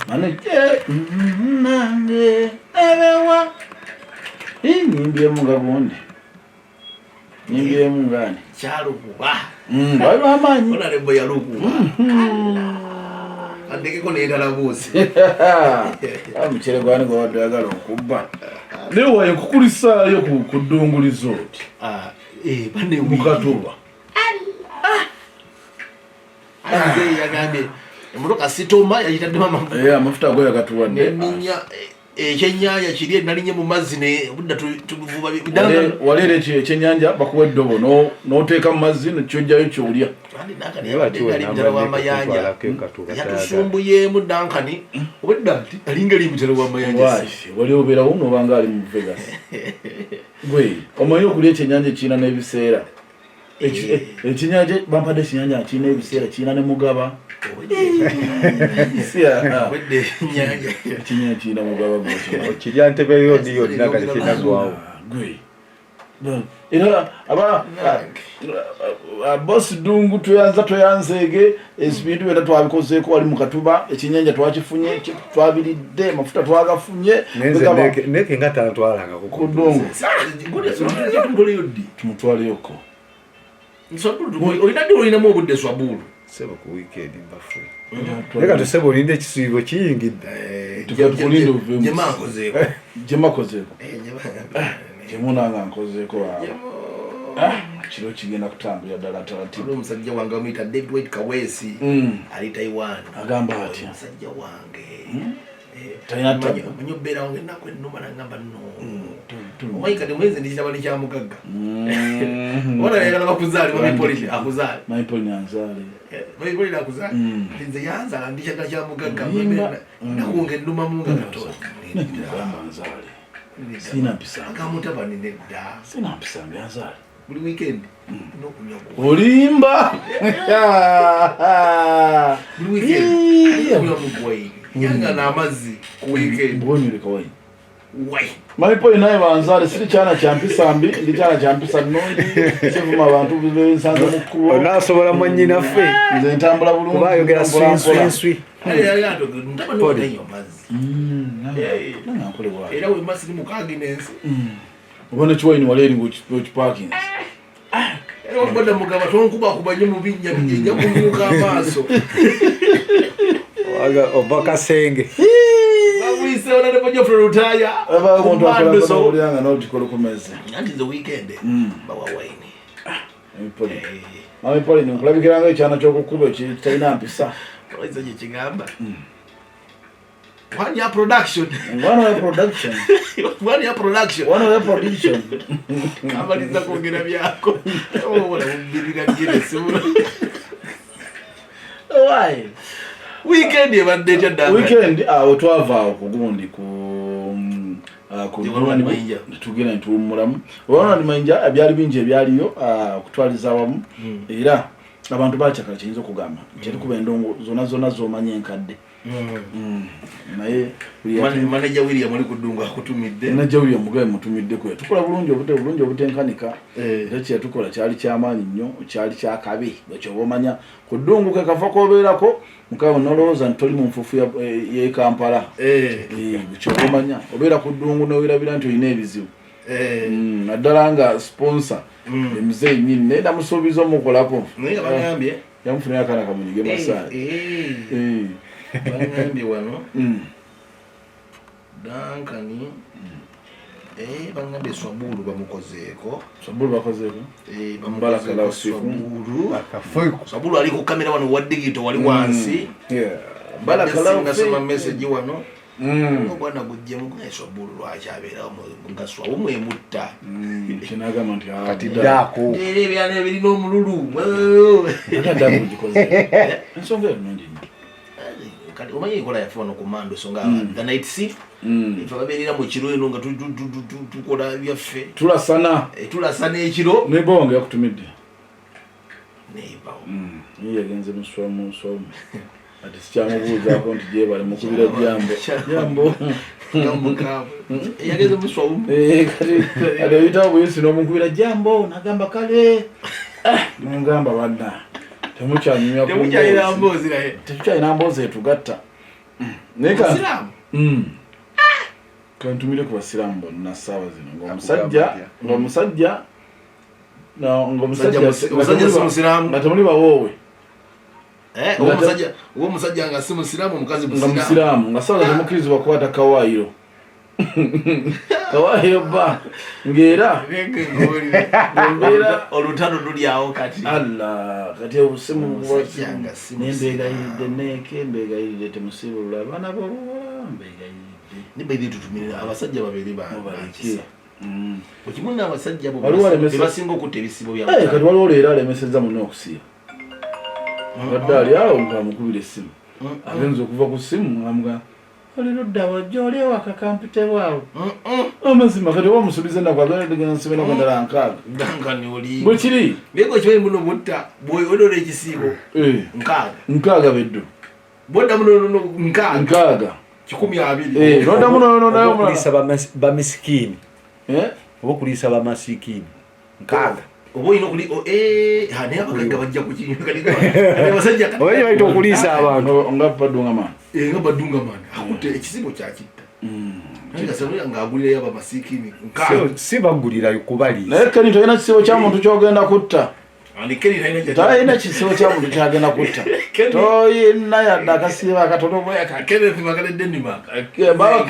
Manager nange ebewa nyimbyemu nga gundi, nyimbyemu ngani. Kyalukuba. Bali bamaanyi. Onalebo yalukuba. Andekeko neyetalabuuzi. Omuceere gwani gwabadde oyagala okubba? Naye waye nkukulisaayo ku Ddungu Resort mukatuba. Yagambye emotoka sitoma yagitaddemu amafuta. Amafuta ago yagatuwadde. Neninya ekyenyanja kiri nalinye mu mazzi ne budda tuvuba. Wali era ekyenyanja bakuwa eddobo n'oteeka mu mazzi kyojjayo kyolya. Ali wamayanja yatusumbuyemu. Dankani obwedda nti alinga ali mutalo wamayanja. Wali obeerawo nobanga ali mu Vegas. Gwe omanyi okulya ekyenyanja ekirina n'ebiseera. Ekyenyanja bampadde, ekyenyanja kirina ebiseera, kirina ne mugaba. Ekyenyanja kirina mugaba. Okirya ntebe yoni yonna nga tekinagwawo. Gwe era aba bosi Ddungu tweyanza tweyanzeege ebintu byonna twabikozeeko wali mu Katuba. Ekyenyanja twakifunye, twabiridde, amafuta twagafunye. Neke nga tantwalangako. Ku Ddungu tumutwaleyoko. Olina ddi olinamu obudde, Swabulu? Sebo, ku weekend mbafu. Naye kati sebo olinde ekisiibo kiyingidde. Tukulinde oveemu. Jema nkozeeko. Jema kozeeko, jemunanga nkozeeko awo. Kiro kigenda kutambulira ddala taratibu. Omusajja wange bamuyita David White Kaweesi, ali Taiwan. Agamba atya? Omusajja wange Talina tabu. Manyi obeerawo nga ennaku ennuma nagamba no omanyi kati omwezi ndi kitabani kya mugagga. Obona yagala bakuzaale mamipolini akuzaale. Mamipolini anzaale. Mamipolini akuzaale. Kati nze yanzaala ndi kyagala kya mugagga. Ennaku nga ennumamu nga katono. Gamba nzaale, siina mpisa. Agamutabani nedda. Siina mpisa mbi, anzaale. Buli weekend n'okunywa ku Olimba. Buli weekend okunywa mu wine yanga n'amazzi ku weekend. Bwonyuleka wine. Wine. Mamipolini naye banzaale, siri kyana kya mpisa mbi, ndi kyana kya mpisa nnungi, sivuma abantu bensanze mu kkubo. Onaasobola mwannyinaffe. Nze ntambula bulungi. Kuba ayogera. Mpola mpola. Swinswinswi. Mutabani wange amazzi. Nange ankole bw'atyo. Era wemba siri mukaginensi. Oba nekiwayini wali eri ngaokipakinzi. Era obadda mugamba tonkubakuba nnyo mu binnya bijja kumyuka amaaso. Ova kasenge. Bamuyise Honorable Geoffrey Lutaaya. Omuntu akolawulira nga notikola kumeze. Anti the weekend bawa wine. Mami Pauline, nkulabikiranga ekyana ky'okukuba ekitalina mpisa. Oyinza gye kigamba one year production. One way production. One year production. One way production. Kamaliza kwogera byako obola mubirira gyeresibulo. Why? Weekend ebadde etya ddala? Weekend awo twava awo ku gundi ku ku Ronald Mayinja. Tugenda netuwummulamu. Ronald Mayinja byali bingi ebyaliyo, okutwaliza awamu era abantu bakyakala. Kiyinza okugamba nti erikuba endongo zonna zonna zomanya enkadde. Naye buli Manager William oli ku Ddungu akutumidde. Najja William mugabe mutumiddeko, yatukola bulungi, obudde bulungi obutenkanika. Era kyeyatukola kyali kyamaanyi nnyo, kyali kyakabi. Bwekyoba omanya ku Ddungu ke kafo kobeerako mukaba nolowooza nti toli mu nfuufu y'e Kampala. Kyoba omanya obeera ku Ddungu nowerabira nti olina ebizibu. Naddala nga sponsor emuzeeyi nyini naye namusuubiza omukolako. Naye nga bagambye Yamufunira akaana kamunyige masaali. Bagambye wano Dankani, bagambye Swabulu bamukozeeko. Swabulu bakozeeko. Bamukozeeko. Barakallahu fikum. Swabulu. Akafuku. Swabulu ali ku kamera wano wa digital wali wansi. Barakallahu Nasoma fikum. message wano. Obwana gujjemu naye Swabulu lwaki abeerawo mugaswa umwemutta? Kinagamba nti Kati ddaako. Era ebyana ebirina omululu. Ate ddaako gikoze ensonga eyo nnungi nnyo. Kati omanyi enkola yaffe wano ku Mando, so nga the night shift, ife babeerera mu kiro eno nga tukola byaffe. Tulasana. Tulasana ekiro. Neighbor wange yakutumidde. Neighbor? Ye yagenze muswamu, ati sikyamubuuzaako nti gyebale mukubira jambo jambo. Yagenze muswamu. Kati oyitawo buyisi n'omukubira jambo nagamba kale. Nemugamba banna temukyanyumya ku Temukyalina mboozi. Mboozi naye. Tetukyalina mboozi etugatta. Naye kantumire ku basiraamu bonna ssaawa zino ng'omusajja ng'omusajja ng'omusajja si musiraamu nga temuli bawoowe eh, omusajja nga si musiraamu omukazi nga musiraamu nga ssaawa temukkirizibwa kukwata kawaayiro kawaayiro bba ng'era embeera olutalo luli awo kati Allah kati obusimu nembeegayiridde neeke mbeegayiridde temusiibulula abaana bobuwala mbeegayiridde nibaire tutumirira abasajja babeere bakisa okimu n'abasajja bebasinga okutta ebisibo bya eh, kati waliwo leero alemesezza munne okusiiba abadde ali awo nga amukubira essimu agenza okuva ku ssimu nga oli ludda wajja oli ewaka kampitebwawo amazima kati oba omusuubiza ennaku agenda tugenda nsiba enaku endala 60 bwe kiri naye okimanyi muno mutta bw'onoona ekisiibo eh. 60 60 beddu bwoddamu nonono 60 60 120 eh, noddamu nononayo okuliisa bamisikiini eh? oba okuliisa bamasikiini 60 oba olina okuli eh, naye abagagga bajja kukinywa oba bayita okuliisa abantu nga badungamani eh, nga badungamani akutte ekisibo kyakitta hmm. ng'agulirayo abamasiikini si bagulirayo kubaliisa naye keni tolina kisibo kya muntu kyogenda kutta talina kisibo kya muntu kyagenda kutta toyina yadde akasiiba akatono bwekababa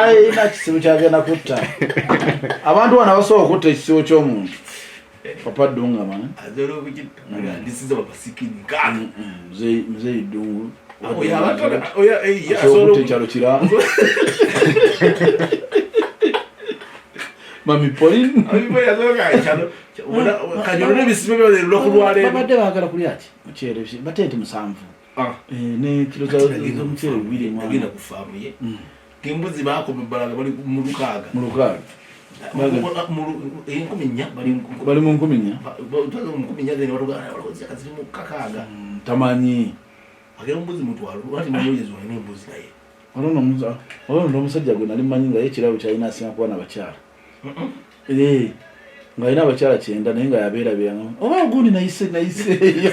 alina kisibo kyagenda kutta abantu bano abasobola okutta ekisibo ky'omuntu papa Dungama muzeeyi Ddungu okutta ekyalo kiramu mami Pauline babadde baagala kulya ki muceere bateete 7 ah. eh, ne kilo z'omuceere 2 agenda ku faamu ye mm. Embuzi bakoma ebbalaga bali mu 600 mu 600 14 bali mu 14 14 then watugaa ziri mu 600 mm, tamanyi agenda mbuzi mutwalo lwati munyonyezi olina embuzi naye waliwo n'omusajja gwe nali mmanyi nga ye ekirabo kyalina asinga kuba nabakyala eh, ng'alina abakyala 90 naye nga yabeerabeera oba ogundi nayise nayiseeyo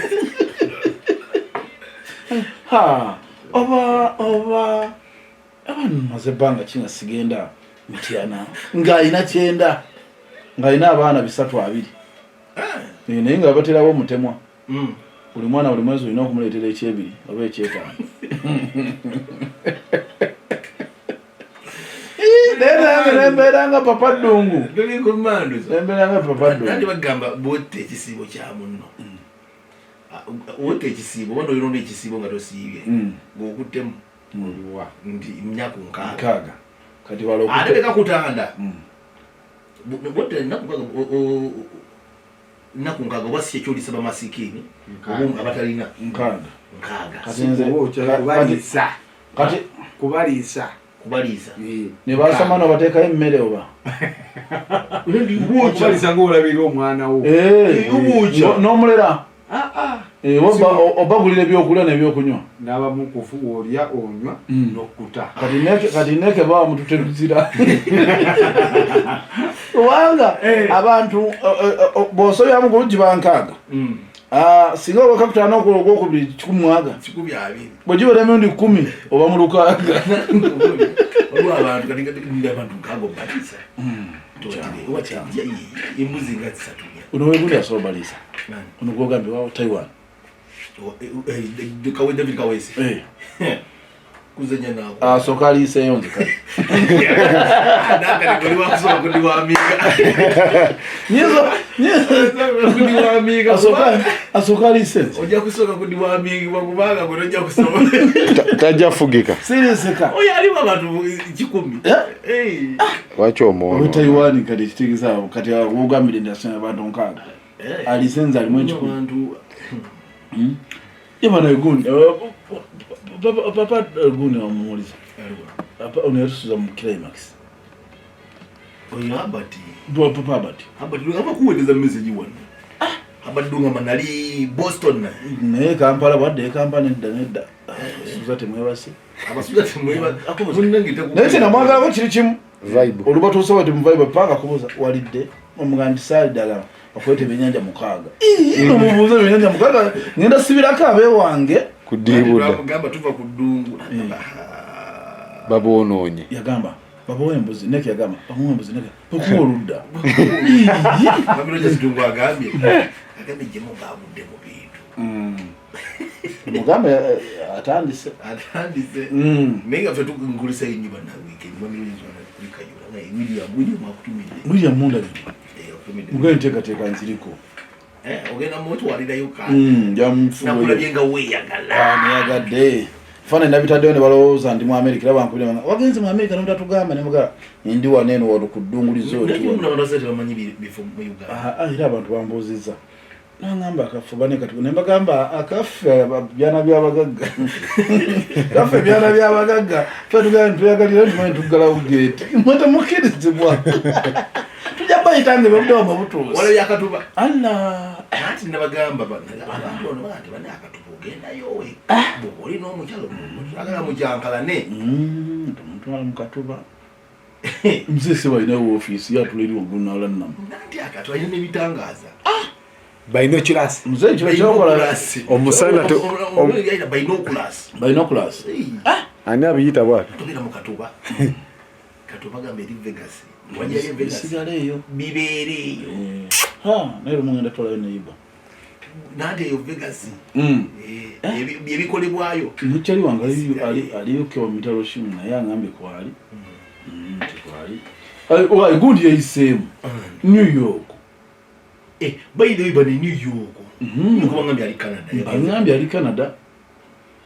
ha oba oba aba maze ebbanga ki nga sigenda Mityana ng'alina 90 ng'alina abaana 320 eh. naye nga baterawo omutemwa mm. buli mwana buli mwezi olina okumuleetera ekyebiri oba ekyetaano naye nembeera nga papa Ddungu nembeera nga papa Ddungu bagamba bwotta ekisiibo kya munno wotta ekisiibo oba noyonona ekisiibo nga tosiibye mm. ng'okuttemu oliwa nti nnaku 60 kati ate tekakutanda bwotta ennaku nnaku 60 oba si ekyolisa bamasikiini oba abatalina 60 60 kati kubaliisa kubaliisa ne basama no bateekayo emmere oba kubaliisa ng'olabirira omwana wo eh, n'omulera ah, ah. Eh, obagulira ebyokulya n'ebyokunywa n'abamukufu olya onywa hmm. n'okkuta kati neeke bawa mututeruzira kubanga eh. abantu bw'osobyamu ku 60 hmm. ah, singa oba kakutana ogwokubiri 120 bwe gibeera emirundi 10 oba mu 600 waliwo abantu kati abantu 6 obaliisa hmm. embuzi nga 3 ono wegundi asobola obaliisa ono gwogambye wa Taiwan eh, David Kawesi eh. kuzanya nako asooka aliiseeyo nze kale asooka aliise nze ojja kusooka kudiwamingibwa kubanga gwe tojja kusobola tajja fugika siriseka oyo alimu abantu 100 eh? lwaki omwono Taiwan kati ekitegeeza kati wogambire ndi asoma abantu 60 aliise nze alimu 100 yabana egundi papa gundi wamuwuliza ono yatusuza mu climax oyo Herbert papa Herbert Herbert abakuweereza message wano Herbert Dungama nali Boston naye Kampala bwadde e Kampala nedda nedda suza temwebase abasuza temwebase munnange naye kyenamwagalako kiri kimu vibe olubatuusa bati mu vibe panga kubuuza walidde omugamba nti saali ddala bakwete ebyenyanja 6 omubuuza ebyenyanja 6 ngenda sibirako abewange Kudiibuda. Gamba tuva ku ddungu. Baboonoonye. Yagamba babawa embuzi neke, yagamba bamuwa embuzi neke bakuwa oludda. Mwami Ddungu agambye jemu baagudde mu bintu. Mugambe atandise. Atandise. Naye nga ffe tukulisa ennyo banna weekend. Mwami Rogers kulikayo nga William akutumidde. William mundabire. Eh, akutumidde. Mugambe nteekateeka nziriko. Ogenda mutwalirayo kaadi. Njamufuweyo. Nakulabye nga weeyagala. Neyagadde. Faananyi nabitaddeyo ne balowooza ndi mu Amerika, era bankubira banga, wagenze mu Amerika n'otatugamba, ne mugamba ndi wano eno wano ku ddungu resort Naye wano. muno abantu abasajja tebamanyi bifo mu Uganda. Era abantu bambuuzizza. Nangamba akaffe bane kati ne mbagamba akaffe byana by'abagagga. Kaffe byana by'abagagga. Ffe tugamba nti tuyagalira nti tumanyi tuggalawo geeti. Mwe temukkirizibwa. Tujja bayita nga ebudde wamwe butuuse. Walabye akatuba? Allah. Anti nabagamba abantu bano bana nti bane akatuba ogendayo we. Bw'oba olina omukyalo, oyagala mukyankalane. Tumutwala mu katuba. Mzee si balina woofiisi ye atula eri waggulu n'alannama. Nanti akatuba alina n'ebitangaaza. Binoculars. Mzee kino kyokola. Omusana Binoculars. Binoculars. Ani abiyita bw'atyo? Tobeera mu katuba. Katuba gamba eri Vegas. Wajjayo Vegas. Bisigala eyo. Bibeere eyo. Ha, naye lumu ngenda twalayo neighbor. Nanti eyo Vegas. Ebikolebwayo. Mukyali wange ali UK wa mitalo shimu naye angambye kwali. Nti kwali. Gundi yayiseemu. New York. By the way, bano New York. Nkuba ngambye ali Canada. Angambye ali Canada.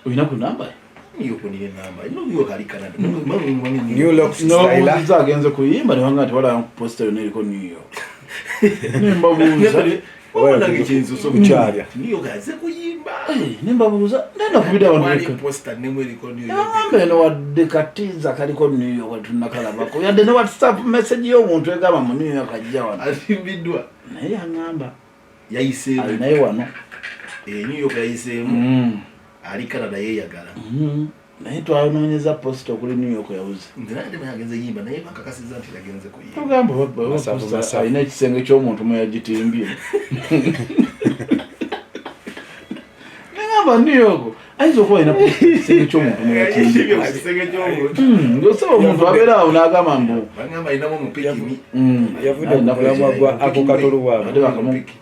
Olina ku namba ye? New York nina namba. New York ali Canada. New York style. N'obuuza agenze kuyimba ne bangamba nti wala poster yonna eriko New York. Ne mbabuuza. Kukyalya. New York aze kuyimba. Ne mbabuuza ndenda kubidde abantu Wali beka. poster nemu eriko New York. Nabagamba eno wadde katiza kaliko New York tunnakalabako. Yadde ne WhatsApp message y'omuntu egamba mu New York ajja wano. Asimbiddwa. Naye yaŋŋamba. Yayiseemu. Ali naye wano. New York yayiseemu. Ali Canada yeeyagala. Naye twanoonyeza poster okuli New York yabuze. Nze nange temanyi agenze yimba naye bakakasizza nti yagenze kuyimba. Tugamba Masavu, poster masavu. alina ekisenge ky'omuntu mwe yagitimbye. Nagamba New York ayinza okuba alina poster ekisenge ky'omuntu mwe yatimbye. Ekisenge ky'omuntu. Ng'osaba omuntu abeera awo n'agamba mbu. Bagamba alinamu omupikimi. Yavudde ku mulamwa gwa ako katolo bwabwe.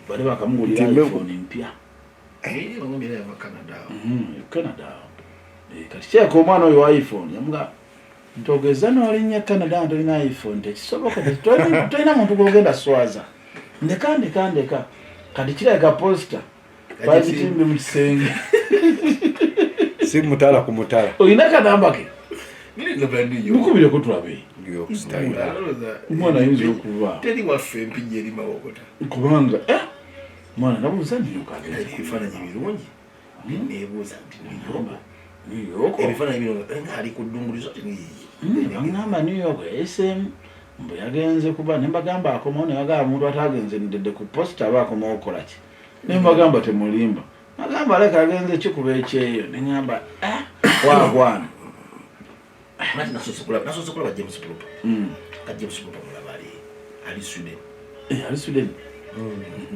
Bade bakamugulira Nti iPhone mpya. Bagamba era yava Canada awo. Canada awo. Kati kyeka omwana oyo wa iPhone yamuga ntogeza n'olinnya Canada tolina iPhone tekisoboka, tolina muntu gw'ogenda swaza. Ndeka ndeka ndeka. Kati kirabika poster bagitimbye mu kisenge. Si mutala ku mutala. Olina kanamba ke? Nina namba ya New York. Mukubireko tulabe. New York style. Omwana ayinza okuba. Teri waffe empijja eri Mawokota. Kubanga mwana nabuuza New York agenze Ebifaananyi birungi. Neebuuza nti New York. New York. Ebifaananyi bino nga ali ku ddungu resort. Bangamba New York yayiseemu. Mbu yagenze kuba ne mbagamba akomawo ne bagamba omuntu atagenze ndedde ku posta aba akomawo kukola ki? Ne mbagamba temulimba. Bagamba aleka agenze kikuba ekyeyo ne ngamba waagwana. Nati nasoose kulaba James Propa. Ka James Propa mulaba ali Sweden. Ali Sweden.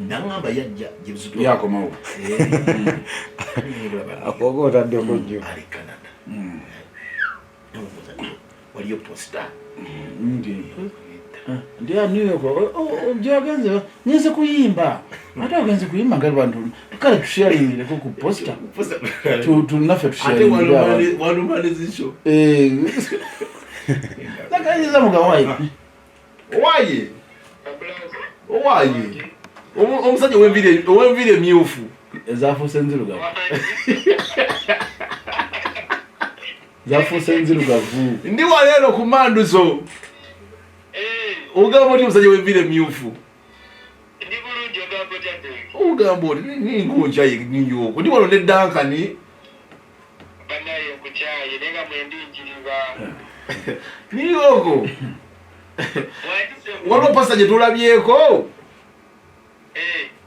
Nangamba yajja James Propa. Yakomawo. Akoba otaddeko nnyo. Ali Canada. Namubuuza nti waliyo posta. Ndi. Ndi ya New York. Gyagenze ngenze kuyimba. Ate ogenze kuyimba nga bantu kale tusharingireko ku posta. Naffe Ate tusharingire abantu. walumalizisho. Nakayinza mugawayi. Owaye. Owaye. Omusajja ow'enviiri emyufu. Ezafuuse nzirugavu. Zafuuse nzirugavu. Ndi waleero ku manduso. Ogamba oti omusajja w'enviiri emyufu. Ndi bulungi, ogamba otya Dave? Ogamba oti ninkunja ye New York. Ndi wano ne Duncan. Bannaye nkukyaye naye nga mwendi njiriba. New York. Waliwo pasita gye tulabyeko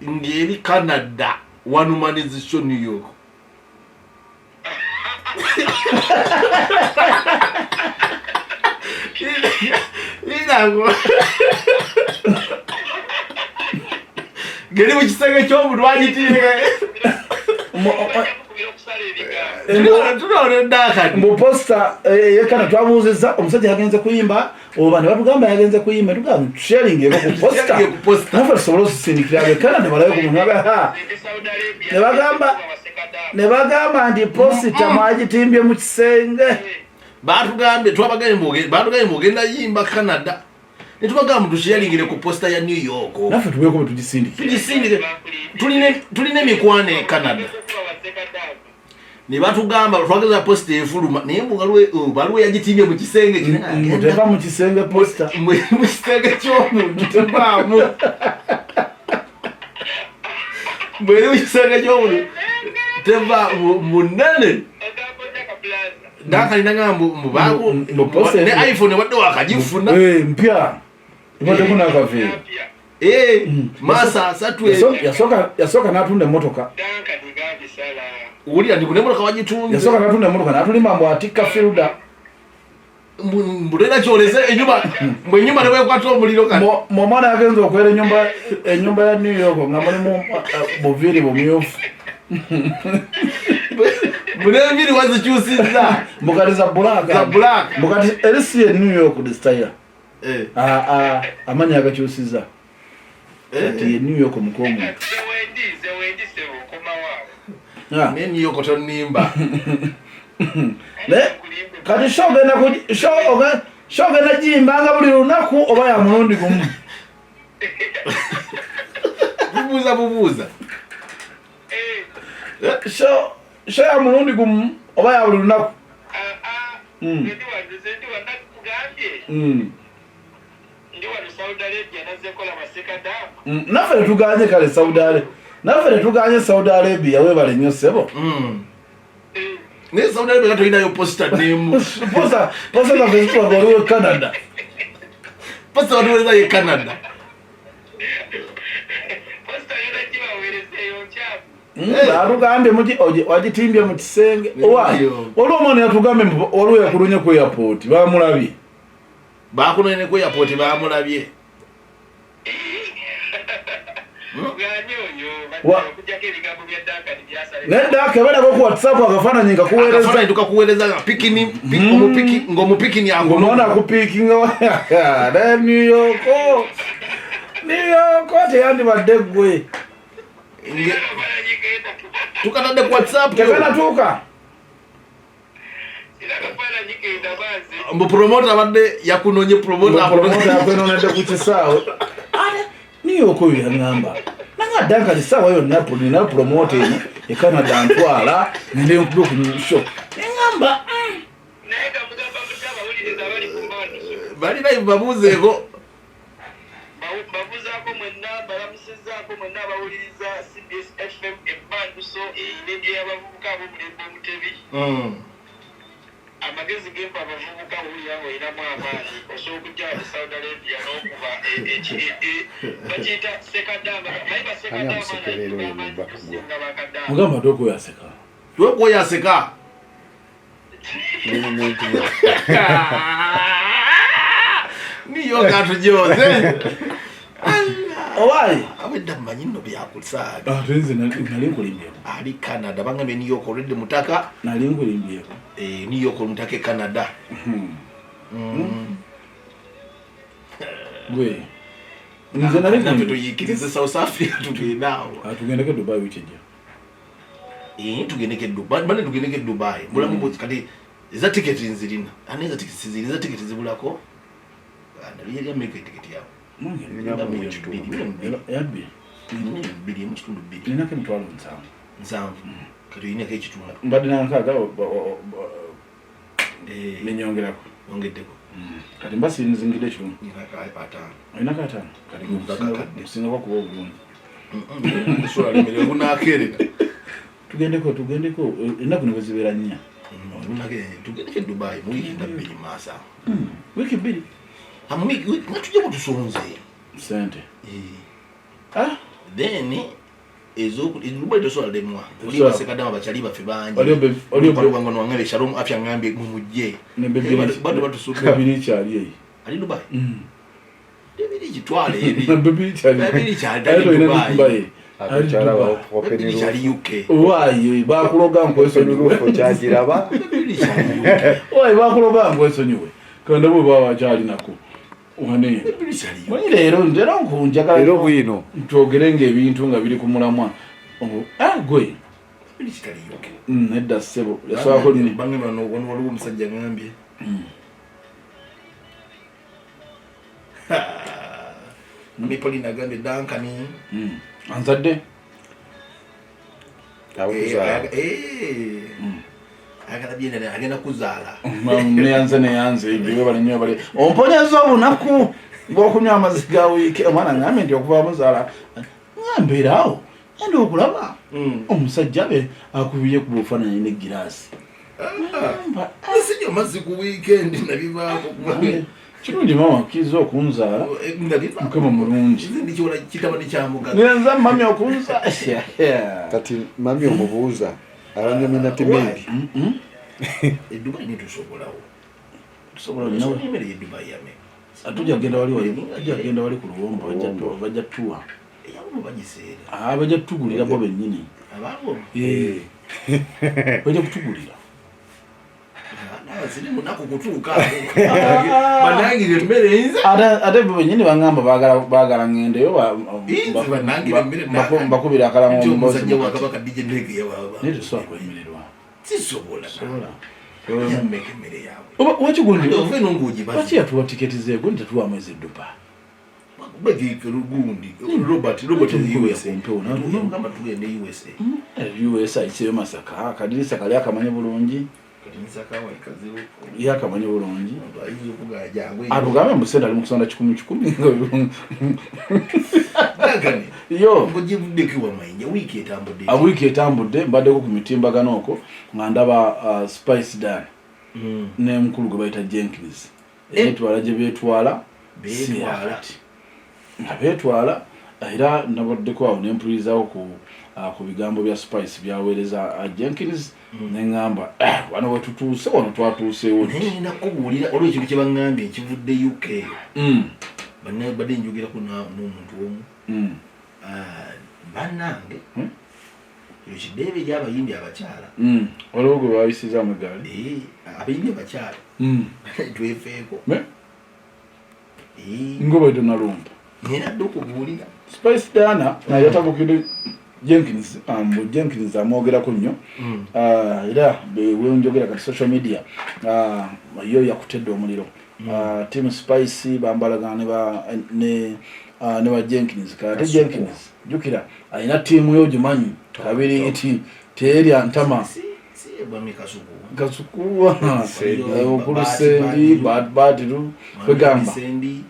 ng'eri Canada wanumanizisho New York. Inango. Ngeri mu kisenge ky'omuntu bagitiire. Mbu posta yekana twabuuzizza omusajja yagenze kuyimba oba ne batugamba yagenze kuyimba, tugamba sharing eko ku posta naffe tusobole osusindikira abekana ne balabe ku muntu. Ne bagamba nti posita mwagitimbye mu kisenge. Batugambye, twabagambye, batugambye mugenda yimba Canada, netubagamba tusharingire ku posta ya New York. Naffe tubeeko bwe tugisindikira. Tugisindike, tulina emikwano e Canada. Ne batugamba twageza posta efuluma, naye mbu waliwo yagitimbye mu kisenge. Teva mu kisenge posta. Mu kisenge ky'omuntu tevaamu, bweri mu kisenge ky'omuntu teva munene. Dakalina ne iPhone wadde wakagifuna. Mpya, ebaddeko n'akaveera. Masa 30. Yasooka n'atunda emmotoka. Wulira, ndi kunemotoka wagitunze. Yasooka n'atunda emmotoka n'atulima mbu atikka Fielder. Mbulera kyolese enyumba, mbwe enyumba newekwata omuliro kati. Omwana yagenza okwera enyumba ya New York nga mulimu buviiri bumyufu. Bunenviiri wazikyusizza. Mbukati za black. Za black. Mbukati erisi ye New York the style. Amanya agakyusiza kati ye New York mukwomuntu. Ne New York tonimba. Kati show ogenda giyimbanga buli lunaku oba ya mulundi gumu? Bubuuza bubuuza. Show ya mulundi gumu oba ya buli lunaku? Naffe tetuganye kale Saudi Arabia, naffe tetuganye Saudi Arabia, webale nnyo ssebo. Naye Saudi Arabia tolinayo posita nemu. Posta zaffe zitulaga oliwo Canada. Posita batuwerezayo e Canada. Batugambye wagitimbye mu kisenge. Waliwo omwana yatugambye waliwo yakulunye ku airport, bamulabye. Bakunonye ku airport, bamulabye. Nedda, keberako ku WhatsApp akafaananyi kakuweereza. Tukakuweereza nga pikini ng'omupikini. Omwana akupiikinga ne New York. New York teyandibadde ggwe. Tukatadde ku WhatsApp. Tekanatuuka. Mbu promoter abadde yakunonye, promoter. Yakwenonedde ku kisaawe. New York oyo yaŋŋamba nanga Dankani saawa yonna nina promoter eno e Canada ntwala ngende nkube ku show, neŋŋamba. Bali live, babuuzeeko. Babuuzaako mwenna, balamusizaako mwenna abawuliriza CBS FM Emmanduso, erediyo y'abavubuka ab'omulembe omutebi. Amagezi gempa abavubuka, wulira nga olinamu amaanyi, osobola okujja mu Saudi Arabia n'okuba bakiyita sekadama, naye basekadama bakadama. Mugamba tokweyaseka. Twekweyaseka. Niyo katujoze. Owayi. Abedda mmanyi nno byakusaaga. Ate nze nali nkulimbyeko. Ali Canada, bangambye New York olwedde mutaka. Nali nkulimbyeko. New York omutaka e Canada. Gwe nze nali naffe tuyikirize South Africa, tugende awo. Tugendeko Dubai wiiki ejja. Tugendeko e Dubai, bane tugendeko e Dubai. Bulamu kati eza tiketi nzirina, ani eza tiketi sizirina, eza tiketi zibulako yeri Amerika etiketi yawe. Yabbi. 2.2 million. Ninako 70,000. 70, kati oyinako ekitundu. Mbadde nankaaga, nenyongerako. Ongeddeko. Kati mba sinzingidde ekitundu. Ninako 50. Olinako 50, kati kusingako kuba obulungi. Bunakerera. Tugendeko ennaku ne bwe zibeera 4. Tugendeko e Dubai mu wiiki nga 2 maaso awo. Wiiki 2? Nga tujja tusonze. Sente. Then Dubai tosobola lemwa, oli basekadama bakyali baffe bangi. Wange Shalom Afya ngambye mumujje bado batusudde. Bebiri kyali eyi. Ali Dubai, bebiri kitwale eri. Bebiri kyali. Bebiri kyali Dubai. Kyali UK. Waayi bakuloga nkwesonyiwe. Kyagiraba. Waayi bakuloga nkwesonyiwe. Kanda bwe baba bakyalinako wane. Manyi leero leero nkunjagala Leero bwino. Twogere ng'ebintu nga biri ku mulamwa. Ah, gwe. Kitali UK. Nedda ssebo. Yasobola nini? Bange bano wano waliwo omusajja ngambye. Mami Pauline agambye Duncan. Anzadde? Akuzaala. Ayagala byenda agenda kuzaala. Neyanze neyanze ebyo bali nnyo bali. Omponyeza obunaku bw'okunywa amazzi ga wiiki. Omwana ngambye nti okuva muzaala ngambeera awo ngenda okulaba omusajja be akubye ku bufaananyi n'eggiraasi. Nsinywa amazzi ku weekend nabivaako. Kirungi maama akkiriza okunzaala. Mukama mulungi. Nze ndikiwola kitabani kya mugaga. Nyanza mami okunzaala. Kati mami omubuuza alanywa minatimedi. E Dubai netusobolawo. Tusobola nnyo. Emmere y'e Dubai yame. Tujja kugenda wali wali tujja kugenda wali ku luwombo bajja tuwa. Eyabo bagiseera. Ah, bajja kutugulira bo bennyini. Abaabo. Bajja kutugulira. Siri munaku kutuuka. Banangire emmere nze. Ate bo bennyini bangamba baagala baagala ŋŋendeyo Nze banangire emmere. mbakubira akalamu Nti omubozi. omusajja wa Kabaka DJ Ndege yawaaba. Naye tosobola kwemererwa. Sisobola. Sobola. Yammeka emmere yaabwe. Oba waki gundi Ove eno ng'ogibaze. lwaki yatuwa tiketi ze gundi tetuwa mwezi Dubai. Bagiike lugundi. Robert Robert Tumukubira USA. ku mpewo, Tugamba tugende USA. US ayiseyo Masaka akadirisa kali akamanyi bulungi. Kati nsaka wa kazibu. Ye akamanyi bulungi. Omuntu ayinza okugaa jangu. Atugambe mbu sente ali mu kusonda kikumi kikumi. Duncan, Yo. ng'ogivuddeko wa Mayinja wiiki etambudde. Wiiki etambudde mbaddeko ku mitimbagano okwo nga ndaba Spice Dan ne mukulu gwe bayita Jenkins. Emitwala gye beetwala si Beetwala. yakati. Nga beetwala era nabaddeko awo ne mpulirizawo ku bigambo bya Spice byaweereza Jenkins ne ŋŋamba wano we tutuuse wano twatuuseewo Naye ddi. nina kukubuulira olwo ekintu kye baŋŋambye nkivudde UK. Banne badde njogerako n'omuntu omu. Bannange ekyo kiddeebe eri abayimbi abakyala. Waliwo gwe baayisizaamu eggaali. Abayimbi abakyala twefeeko. Nga bwe tonalumba. Nina dde okubuulira. Spice Diana naye yatabukidde Jenkins, Jenkins amwogerako nnyo. Era wenjogera kati social media yo yakutedde omuliro. Team Spice bambalagana ne ba Jenkins. Kati Jenkins jjukira alina ttiimu yo ogimanyi kabiri nti teerya ntama. Si Bwami Kasuku. Kasuku Sendi. Okulu Sendi Batiru kwegamba. Sendi.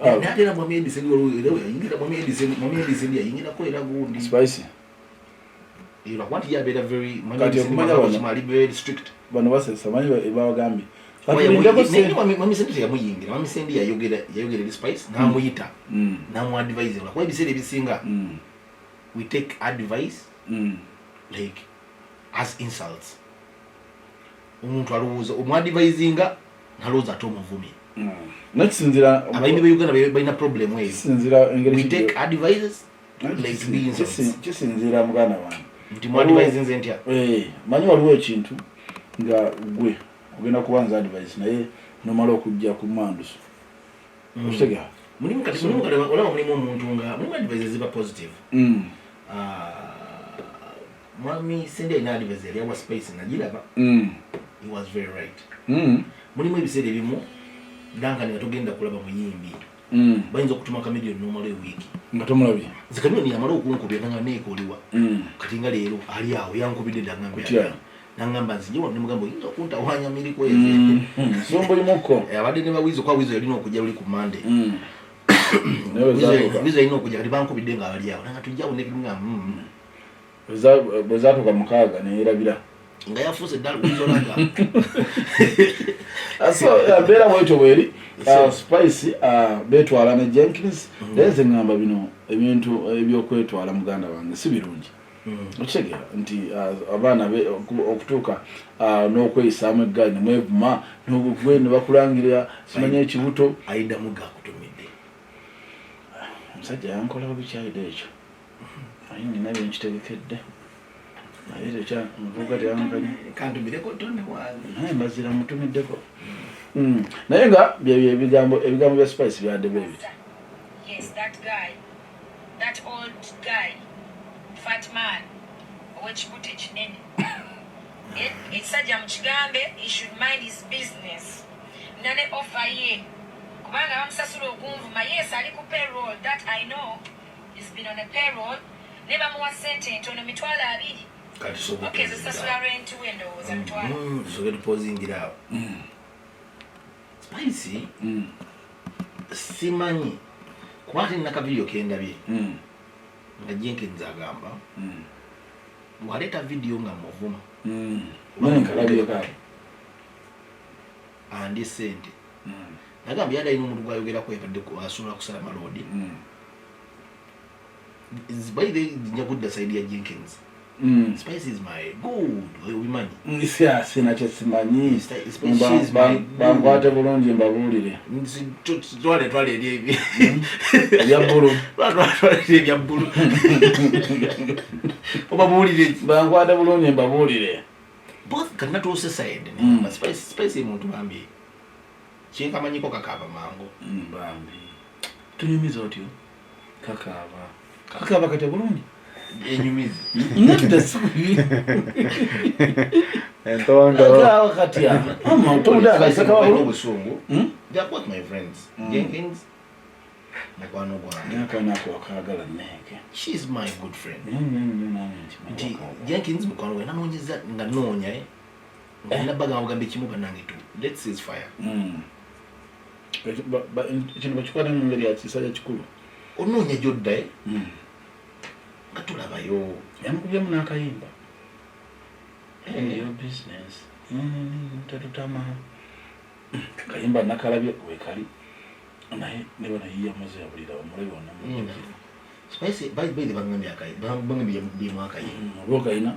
Naye ate era Mwami Eddie Sendi waliwo era yayingira Mwami Eddie Sendi Mwami Eddie Sendi yayingirako era gundi. Spice. Lwakuba nti ye abeera very Mwami Kati Eddie Sendi okumanya Mwami bano. Kimali very strict. Bano basesa manyi babagambye. Oba Kati lindako naye Mwami Sendi teyamuyingira. Mwami Sendi yayogera eri Spice n'amuyita n'amuadvise lwakuba ebiseera ebisinga we take advice like as insults. Omuntu alowooza omuadvisinga nalowooza ate omuvumye. Nakisinzira Abayimbi ba Uganda balina problem eyo. kisinzira engeri We take advices like to be insults. Kisinzira muganda wange. Nti muadvise nze ntya. Manyi waliwo ekintu nga gwe ogenda kubanza advice naye nomala okujja ku manduso. Okitegeera? Mulimu kati mulimu kati olaba mulimu omuntu nga mulimu advices ziba positive. Mwami Sendi alina advice yali awa Spice nagiraba. He was very right. Mulimu ebiseera ebimu Duncan nga togenda kulaba muyimbi. Bayinza okutuma Chameleone n'omala ewiiki. Nga tomulabye. Nze Chameleone yamala okunkubira nga neeka oliwa. Kati nga leero ali awo yankubidde dda ngambye. Kutya? Nangamba nzije wano ne mugamba oyinza okuntawaanya miriku ezi. Nsumbu limuko. Abadde ne bawizo kwa wizo yalina okujja luli ku Monday. Naye bwe zaatuuka- Wizo yalina okujja kati bankubidde nga abali awo. Nanga tujja awo ne nga bwe zaatuuka mukaaga neyerabira. Nga yafuuse ddala wizo laga. So mbeera bwetyo bweri Spice beetwala ne Jenkins. Naye nze ŋŋamba bino ebintu ebyokwetwala muganda wange si birungi. Okitegeera nti abaana okutuuka n'okweyisaamu eggaali ne mwevuma n'ogwe ne bakulangirira simanyi ekibuto. Aida Muga akutumidde. Omusajja yankola bubi kyayida ekyo. Naye nina byenkitegekedde, naye tekya muvuga teyankanya. Kantumireko tone wange. Naye mbazira mutumiddeko. Naye nga byebyo ebigambo bya Spice byadde bwe biti. Yes, that guy, that old guy, fat man, ow'ekibuto ekinene. Ekisajja mukigambe, he should mind his business. Nane offer ye kubanga bamusasula okunvuma. Yes, ali ku payroll, that I know. He's been on a payroll ne bamuwa sente entono, 20,000. Kati sobola. Okay, zisasula rent we, ndowooza 20,000. Tusoke tupozingira awo. Spice, simanyi kuba ate nina kavidiyo kendabye nga Jenkins agamba waleeta vidiyo nga muvuma. Naye nkalabyeko. Andi sente nagamba yali alina omuntu gwayogerako yabadde asobola kusala maloodi. By the nja kudda side ya Jenkins. Spice is my good, obimanyi. Sina kyesimanyi. She is my Bankwate bulungi mbabuulire. Twale, twale eri ebi Ebya bbulu. Twale eri ebya bbulu, obabuulire ki? Bankwate bulungi mbabuulire. Both kati natuuse side. Spice, Spice muntu bambi kyenkamanyiko kakaaba mangu. Bambi tunyumiza otyo, kakaaba kakaaba katya bulungi. Enyumizi. Nedda, sikubi. Entongo. Kakaaba katya ama towulira akaseka bulungi. Obusungu. They are both my friends. Jenkins mukwano gwange. Akaana ako akaagala neeke. She is my good friend. Nnyo nnyo nnyo, nange nkimanyi. Nti Wakaagala. Jenkins mukwano gwange, nanoonyeza nga noonya, eh. Nga nabagamba bugambo ekimu, bannange tu let's cease fire. Kino bakikwata mu ngeri ya kisajja kikulu. Onoonya gyodda, eh, nga tulabayo. Yamukubyemu n'akayimba "Your business". Tetutama kayimba nakalabye wekali, naye ne bano yiyamuze yabulira omulabi wonna mujjukire. Spice by the bangambye akayi, bangambye byemu akayimba. Oba okayina.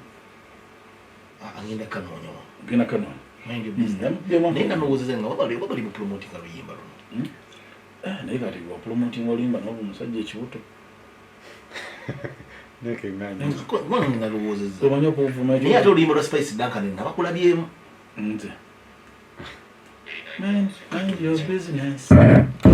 Agenda kanoonya wano. Genda kanoonya. Mind your business. Yamukubyemu. Naye nga ndowooza nga wabali mu promotinga luyimba luno. Eh, naye kati wapromotinga oluyimba noba omusajja ekibuto. Nekeŋŋanya. Kubanga nalowoozezza. Omanyi okuvuma. Naye ate oluyimba lwa Spice Duncan nabakulabyemu. Nze mind your business.